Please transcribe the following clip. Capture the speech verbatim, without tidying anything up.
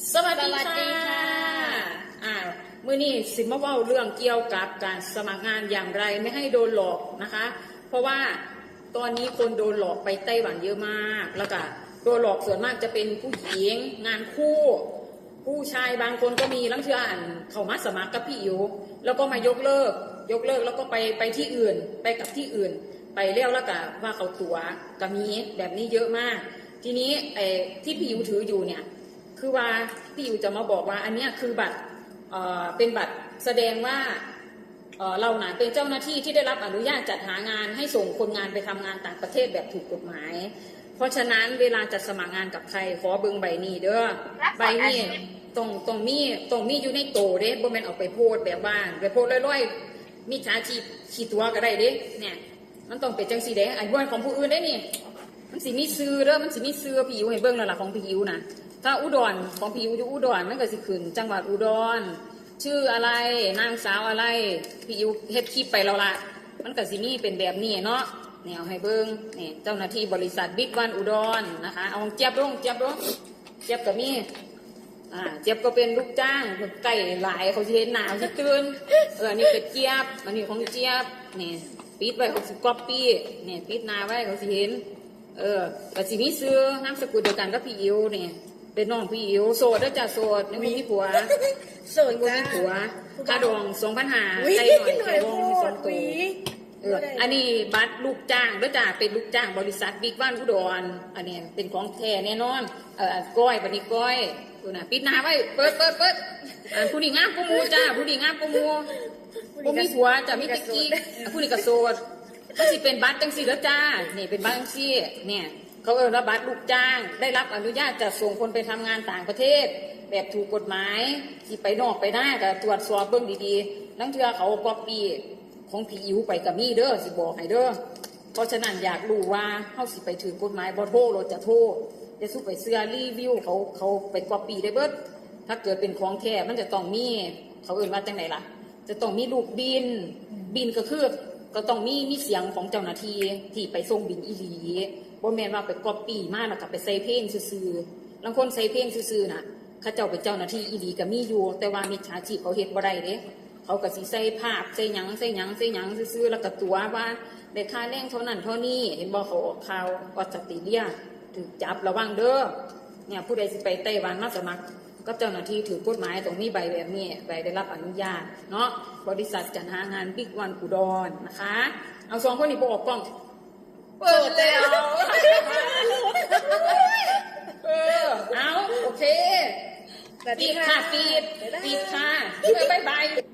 สวัสดีค่ะ อ่ามื้อนี้สิมาเว้าเรื่องเกี่ยวกับการสมัครงานอย่างไรไม่ให้โดนหลอกนะคะ เพราะว่าตอนนี้คนโดนหลอกไปไต้หวันเยอะมาก แล้วก็โดนหลอกส่วนมากจะเป็นผู้หญิงงานคู่ ผู้ชายบางคนก็มีลังเทื่ออันเขามาสมัครกับพี่อิ๋วแล้วก็มายกเลิก ยกเลิกแล้วก็ไปไปที่อื่น ไปกับที่อื่น ไปแล้วแล้วก็ว่าเขาตั๋วก็มีแบบนี้เยอะมาก ทีนี้ไอ้ที่พี่อิ๋วถืออยู่เนี่ย คือว่าพี่อิ๋วจะมาบอกว่าอันเนี้ยคือบัตรเอ่อเป็นบัตรแสดงว่าเอ่อเรานะเป็นเจ้าหน้าที่ที่ได้รับอนุญาตจัดหางานให้ส่งคนงานไปทำงานต่างประเทศแบบถูกกฎหมาย เพราะฉะนั้นเวลาจะสมัครงานกับใครขอเบิ่งใบนี้เด้อ ใบนี้ต้องต้องมีต้องมีอยู่ในโตเด้บ่แม่นเอาไปโพสต์แบบว่าไปโพสต์ลอยๆมิจฉาชีพขี้ตั๋วก็ได้เด้เนี่ย มันต้องเป็นจังซี่เด้อันบ่แม่นของผู้อื่นได้นี่ มันสิมีชื่อเด้อมันสิมีชื่อพี่อิ๋วให้เบิ่งแล้วล่ะของพี่อิ๋วนะถ้าอุดรของพี่อิ๋วอยู่อุดรมันก็สิขึ้นจังหวัดอุดร ชื่ออะไรนางสาวอะไรพี่อิ๋วเฮ็ดคลิปไปแล้วล่ะ มันก็สิมีเป็นแบบนี้เนาะเนี่ยเอาให้เบิ่งเนี่ยเจ้าหน้าที่บริษัทบิ๊กวันอุดรนะคะเอาของเจี๊ยบลงเจี๊ยบลงเจี๊ยบก็มีอ่าเจี๊ยบก็เป็นลูกจ้างใกล้หลายเขาสิเห็นหน้าเขาสิตื่นเอออันนี้เป็นเจี๊ยบอันนี้ของเจี๊ยบนี่ปิดไว้เขาสิก๊อปปี้นี่ปิดหน้าไว้เขาสิเห็น เออก็สิมีชื่อนามสกุลเดียวกันกับพี่อิ๋วนี่เป็นน้องพี่อิ๋วโสดเด้อจ้ะโสดยังบ่มีผัว โสด ยังบ่ จ้า มีผัวค่าดองสองพันห้า อุ๊ย ใส่หน่อย หน่อย ค่าดอง พูด สองตัว อุ๊ย เอออันนี้บัตรลูกจ้างเด้อจ้ะเป็นลูกจ้างบริษัทบิ๊กวันอุดร อันนี้เป็นของแท้แน่นอนเออก้อยบัดนี้ก้อยดูนะปิดหน้าไว้เปิดเปิดเปิดอันผู้นี้งามกว่าหมู่จ้าผู้นี้งามกว่าหมู่บ่มีผัวจ้ะมีแต่กี้ผู้นี้ก็โสด มันสิเป็นบัตรจังซี่เด้อจ้า นี่เป็นบัตรจังซี่ เนี่ย เขาเอิ้นว่าบัตรลูกจ้าง ได้รับอนุญาตจะส่งคนไปทำงานต่างประเทศ แบบถูกกฎหมาย สิไปนอกไปนาก็ตรวจสอบเบิ่งดีๆลังเทื่อเขาก๊อปปี้ของพี่อิ๋วไปก็มีเด้อ สิบอกให้เด้อ เพราะฉะนั้นอยากรู้ว่าเฮาสิไปถือกฎหมายบ่โทรโลดจะโทรอย่าสู้ไปเชื่อรีวิวเขาเขาไปก๊อปปี้ได้เบิด ถ้าเกิดเป็นของแท้มันจะต้องมี เขาเอิ้นว่าจังได๋ล่ะ จะต้องมีรูปบิน บินก็คือก็ต้องมีมีเสียงของเจ้าหน้าที่ที่ไปส่งบินอีหลีบ่แม่นว่าไปก๊อปปี้มาแล้วก็ไปใส่เพลงซื่อๆลางคนใส่เพลงซื่อๆน่ะเขาเจ้าเป็นเจ้าหน้าที่อีหลีก็มีอยู่ แต่ว่ามิจฉาชีพเขาเฮ็ดบ่ได้เด้เขาก็สิใส่ภาพใส่หยังใส่หยังใส่หยังซื่อๆแล้วก็ตั๋วว่าได้ค่าแรงเท่านั้นเท่านี้เห็นบ่เขาออกข่าวออสเตรเลียถูกจับระวังเด้อเนี่ยผู้ใดสิไปไต้หวันมาสมัคร กับเจ้าหน้าที่ถือกฎหมายต้องมีใบแบบนี้ใบได้รับอนุญาตเนาะบริษัทจัดหางานบิ๊กวันอุดรนะคะ เอาสองคนนี้ไปออกกล้องเปิดแล้วเออเอาโอเค สวัสดี ปิด ค่ะ ค่ะปิด บ๊ายบาย ปิดค่ะเออบ๊ายบาย